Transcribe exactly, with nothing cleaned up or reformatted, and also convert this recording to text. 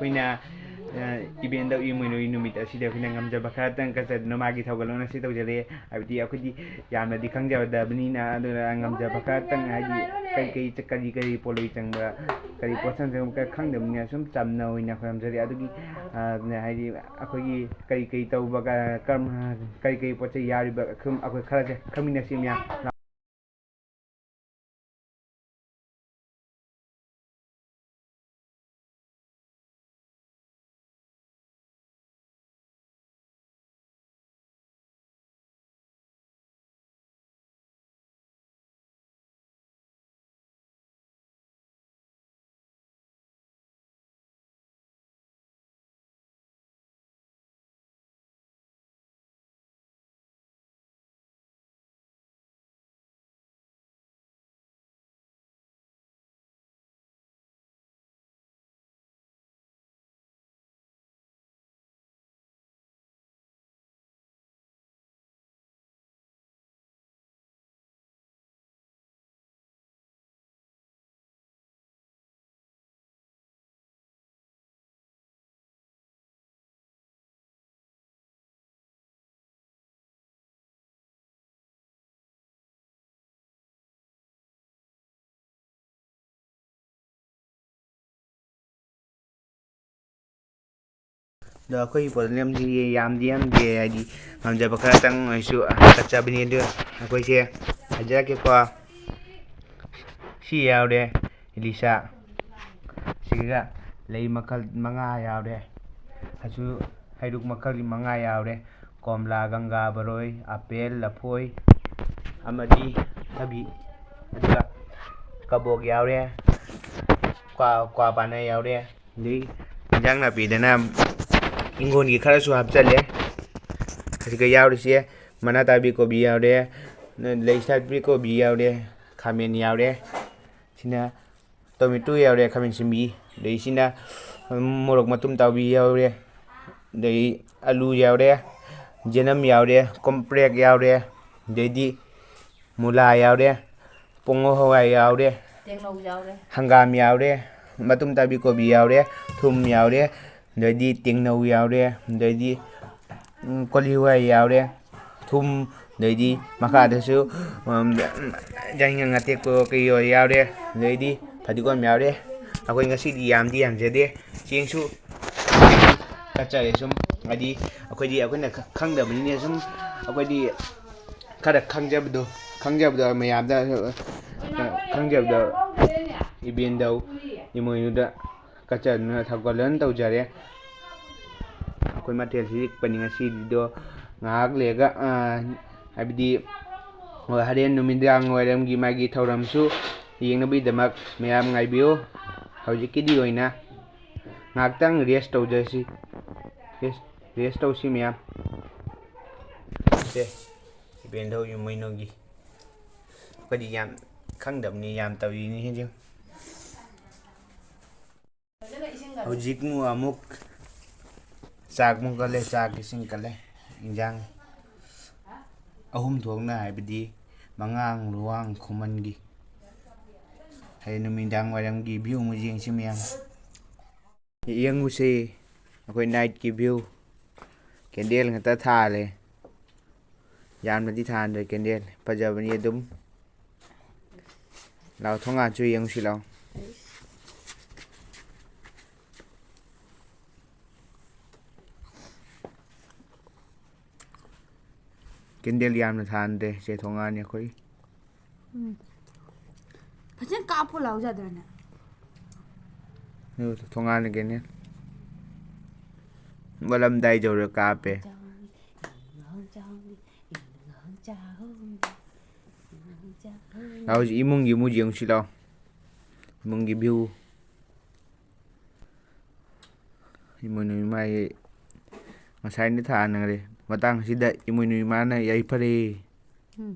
ꯑꯩꯈꯣꯏꯅ, ꯑ, ꯏꯕꯦꯟꯗꯧ ꯏꯃꯣꯏꯅꯨꯒꯤ ꯅꯨꯃꯤꯠ ꯑꯁꯤꯗ ꯑꯩꯈꯣꯏꯅ ꯉꯝꯖꯕ ꯈꯔꯇꯪ ꯀꯠꯆꯗꯨꯅ ꯃꯥꯒꯤ ꯊꯧꯒꯜꯂꯣꯟ ꯑꯁꯤ ꯇꯧꯖꯔꯦ꯫ ꯍꯥꯏꯕꯗꯤ ꯑꯩꯈꯣꯏꯗꯤ ꯌꯥꯝꯅꯗꯤ ꯈꯪꯖꯗꯕꯅꯤꯅ, ꯑꯗꯨꯅ ꯉꯝꯖꯕ ꯈꯔꯇꯪ, ꯍꯥꯏꯗꯤ ꯀꯔꯤ ꯀꯔꯤ ꯆ-, ꯀꯔꯤ ꯀꯔꯤ ꯄꯣꯠꯂꯣꯏ ꯆꯪꯕ, ꯀꯔꯤ ꯄꯣꯠꯁꯛ ꯆꯪꯕ ꯈꯔ ꯈꯪꯗꯕꯅꯤꯅ ꯁꯨꯝ ꯆꯝꯅ ꯑꯣꯏꯅ ꯈꯣꯏꯔꯝꯖꯔꯤ꯫ ꯑꯗꯨꯒꯤ, ꯑ, ꯍꯥꯏꯗꯤ ꯑꯩꯈꯣꯏꯒꯤ ꯀꯔꯤ ꯀꯔꯤ ꯇꯧꯕ, ꯀ-, ꯀꯔꯝ-, ꯀꯔꯤ ꯀꯔꯤ ꯄꯣꯠ ꯆꯩ ꯌꯥꯎꯔꯤꯕ ꯁꯨꯝ ꯑꯩꯈꯣꯏ ꯈꯔꯁꯦ ꯈꯪꯃꯤꯟꯅꯁꯤ ꯃꯌꯥꯝ꯫ ꯑꯗꯣ ꯑꯩꯈꯣꯏꯒꯤ ꯄꯣꯠꯂꯝꯁꯤ ꯌꯥꯝꯗꯤ ꯌꯥꯝꯗꯦ, ꯍꯥꯏꯗꯤ ꯉꯝꯖꯕ ꯈꯔꯇꯪ ꯑꯣꯏꯔꯁꯨ ꯀꯠꯆꯕꯅꯤ꯫ ꯑꯗꯨ ꯑꯩꯈꯣꯏꯁꯦ ꯍꯥꯏꯖꯔꯛꯀꯦꯀꯣ꯫ ꯁꯤ ꯌꯥꯎꯔꯦ, ꯏꯂꯤꯁꯥ꯫ ꯁꯤꯒ ꯂꯩ ꯃꯈꯜ ꯃꯉꯥ ꯌꯥꯎꯔꯦ꯫ ꯑꯗꯨ ꯍꯩꯔꯨꯛ ꯃꯈꯜ ꯃꯉꯥ ꯌꯥꯎꯔꯦ꯫ ꯀꯣꯝꯂꯥ, ꯒꯪꯒꯥ, ꯕꯔꯣꯏ, ꯑꯄꯦꯜ, ꯂꯐꯣꯏ ꯑꯃꯗꯤ ꯊꯕꯤ꯫ ꯑꯗꯨꯒ ꯀꯕꯣꯛ ꯌꯥꯎꯔꯦ꯫ ꯀ꯭ꯋꯥ, ꯀ꯭ꯋꯥ ꯄꯥꯅ ꯌꯥꯎꯔꯦ꯫ ꯑꯗꯩ ꯏꯟꯖꯥꯡ ꯅꯥꯄꯤꯗꯅ ꯏꯪꯈꯣꯜꯒꯤ ꯈꯔꯁꯨ ꯍꯥꯞꯆꯜꯂꯦ꯫ ꯑꯁꯤꯒ ꯌꯥꯎꯔꯤꯁꯦ ꯃꯅꯥ ꯇꯥꯕꯤ ꯀꯣꯕꯤ ꯌꯥꯎꯔꯦ, ꯂꯩ ꯁꯥꯠꯄꯤ ꯀꯣꯕꯤ ꯌꯥꯎꯔꯦ, ꯈꯥꯃꯦꯟ ꯌꯥꯎꯔꯦ꯫ ꯁꯤꯅ ꯇꯣꯃꯦꯇꯣ ꯌꯥꯎꯔꯦ, ꯈꯥꯃꯦꯟ ꯑꯁꯤꯟꯕꯤ꯫ ꯑꯗꯩ ꯁꯤꯅ ꯃꯣꯔꯣꯛ ꯃꯇꯨꯝ ꯇꯥꯎꯕꯤ ꯌꯥꯎꯔꯦ꯫ ꯑꯗꯩ ꯑꯂꯨ ꯌꯥꯎꯔꯦ, ꯌꯦꯅꯝ ꯌꯥꯎꯔꯦ, ꯀꯣꯝꯄ꯭ꯔꯦꯛ ꯌꯥꯎꯔꯦ꯫ ꯑꯗꯩꯗꯤ ꯃꯨꯂꯥ ꯌꯥꯎꯔꯦ, ꯄꯣꯡꯉꯣ ꯍꯋꯥꯏ ꯌꯥꯎꯔꯦ, ꯇꯦꯡꯅꯧ ꯌꯥꯎꯔꯦ꯫ ꯍꯪꯒꯥꯝ ꯌꯥꯎꯔꯦ, ꯃꯇꯨꯝ ꯇꯥꯕꯤ ꯀꯣꯕꯤ ꯌꯥꯎꯔꯦ, ꯊꯨꯝ ꯌꯥꯎꯔꯦ, ꯑꯗꯩꯗꯤ ꯇꯦꯡꯅꯧ ꯌꯥꯎꯔꯦ, ꯑꯗꯩꯗꯤ, ꯎꯝ, ꯀꯣꯂꯤ ꯍꯋꯥꯏ ꯌꯥꯎꯔꯦ, ꯊꯨꯝ, ꯑꯗꯩꯗꯤ ꯃꯈꯥꯗꯁꯨ, ꯎꯝ, ꯌꯥꯏꯉꯪ ꯑꯇꯦꯛꯄ ꯀꯩ ꯌꯥꯎꯔꯦ, ꯑꯗꯩꯗꯤ ꯐꯗꯤꯒꯣꯝ ꯌꯥꯎꯔꯦ꯫ ꯑꯩꯈꯣꯏ ꯉꯁꯤꯗꯤ ꯌꯥꯝꯗꯤ ꯌꯥꯝꯖꯗꯦ, ꯆꯦꯡꯁꯨ ꯀꯠꯆꯔꯦ꯫ ꯁꯨꯝ ꯍꯥꯏꯗꯤ ꯑꯩꯈꯣꯏꯗꯤ ꯑꯩꯈꯣꯏꯅ ꯈ-, ꯈꯪꯗꯕꯅꯤꯅ ꯁꯨꯝ ꯑꯩꯈꯣꯏꯗꯤ ꯈꯔ ꯈꯪꯖꯕꯗꯣ, ꯈꯪꯖꯕꯗꯣ ꯃꯌꯥꯝꯗ, ꯑ, ꯈꯪꯖꯕꯗꯣ ꯏꯕꯦꯟꯗꯧ ꯏꯃꯣꯏꯅꯨꯗ ꯀꯠꯆꯗꯨꯅ ꯊꯧꯒꯜꯂꯣꯟ ꯇꯧꯖꯔꯦ꯫ ꯑꯩꯈꯣꯏ ꯃꯊꯦꯜꯁꯤ ꯄꯅꯤ ꯉꯁꯤꯗꯣ ꯉꯥꯏꯍꯥꯛ ꯂꯩꯔꯒ, ꯑ, ꯍꯥꯏꯕꯗꯤ ꯍꯣꯔꯦꯟ ꯅꯨꯃꯤꯗꯥꯡ ꯋꯥꯏꯔꯝꯒꯤ ꯃꯥꯒꯤ ꯊꯧꯔꯝꯁꯨ ꯌꯦꯡꯅꯕꯒꯤꯗꯃꯛ ꯃꯌꯥꯝ ꯉꯥꯏꯕꯤꯌꯨ꯫ ꯍꯧꯖꯤꯛꯀꯤꯗꯤ ꯑꯣꯏꯅ ꯉꯥꯏꯍꯥꯛꯇꯪ rest ꯇꯧꯖꯁꯤ꯫ Rest, rest ꯇꯧꯁꯤ ꯃꯌꯥꯝ꯫ ꯁꯦ, ꯏꯕꯦꯟꯗꯧ ꯏꯃꯣꯏꯅꯨꯒꯤ꯫ ꯑꯩꯈꯣꯏꯗꯤ ꯌꯥꯝ ꯈꯪꯗꯕꯅꯤ, ꯌꯥꯝ ꯇꯧꯔꯤꯅꯤ ꯍꯧꯖꯤꯛ꯫ ꯍꯧꯖꯤꯛ ꯑꯃꯨꯛ ꯆꯥꯛ ꯑꯃꯨꯛ ꯀꯜꯂꯦ, ꯆꯥꯛ ꯏꯁꯤꯡ ꯀꯜꯂꯦ, ꯏꯟꯖꯥꯡ ꯑꯍꯨꯝ ꯊꯣꯛꯅ, ꯍꯥꯏꯕꯗꯤ ꯃꯉꯥꯡ, ꯂꯨꯋꯥꯡ, ꯈꯨꯃꯟꯒꯤ꯫ ꯍꯌꯦꯡ ꯅꯨꯃꯤꯗꯥꯡ ꯋꯥꯏꯔꯝꯒꯤ view ꯑꯃꯨꯛ ꯌꯦꯡꯁꯤ ꯃꯌꯥꯝ꯫ ꯌꯦꯡꯉꯨꯁꯦ ꯑꯩꯈꯣꯏ nightꯀꯤ view꯫ Candle ꯉꯥꯛꯇ ꯊꯥꯜꯂꯦ꯫ ꯌꯥꯝꯅꯗꯤ ꯊꯥꯟꯗ꯭ꯔꯦ candle꯫ ꯐꯖꯕꯅꯤ ꯑꯗꯨꯝ꯫ ꯂꯥꯎ, ꯊꯣꯡꯒꯥꯟꯁꯨ ꯌꯦꯡꯉꯨꯁꯤ ꯂꯥꯎ꯫ Candle ꯌꯥꯝꯅ ꯊꯥꯟꯗ꯭ꯔꯦ꯫ ꯁꯦ ꯊꯣꯡꯒꯥꯟꯅꯤ ꯑꯩꯈꯣꯏ꯫ ꯎꯝ꯫ ꯐꯖꯅ ꯀꯥꯞꯄꯣ ꯂꯥꯎ ꯌꯥꯗ꯭ꯔꯅꯦ? ꯑꯗꯨ ꯊꯣꯡꯒꯥꯟꯅꯤ candle꯫ ꯋꯥꯠꯂꯝꯗꯥꯏ ꯌꯧꯔ ꯀꯥꯞꯄꯦ꯫ ꯂꯥꯎ, ꯍꯧꯖꯤꯛ ꯏꯃꯨꯡꯒꯤ ꯑꯃꯨꯛ ꯌꯦꯡꯉꯨꯁꯤ ꯂꯥꯎ꯫ ꯏꯃꯨꯡꯒꯤ view꯫ ꯏꯃꯣꯏꯅꯨ ꯏꯃꯥꯒꯤ ꯉꯁꯥꯏꯅ ꯊꯥꯅꯈ꯭ꯔꯦ꯫ ꯃꯇꯥꯡ ꯑꯁꯤꯗ ꯏꯃꯣꯏꯅꯨ ꯏꯃꯥꯅ ꯌꯥꯏꯐꯔꯦ꯫ ꯎꯝ꯫